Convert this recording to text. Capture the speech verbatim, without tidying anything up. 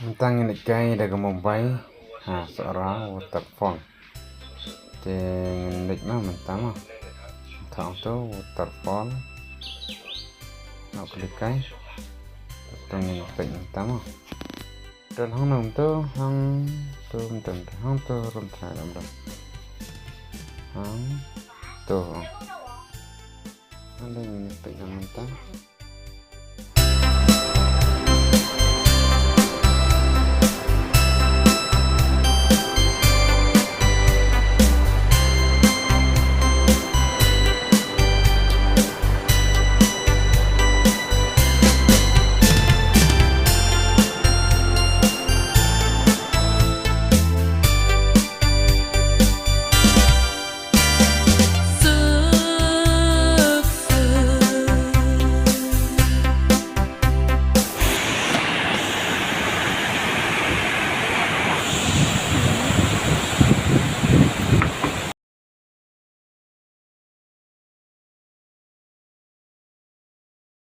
Mynta ngin leit kai da ka mobile ha Sohra waterfall. Te ngin leit ma mynta ma. Mynta ong to waterfall. Nok klik kai. To ngin peit mynta ma. Dal hang nam to hang to mynta hang to rum tra dam dam. Hang to hang. Hang dei ngin peit na mynta.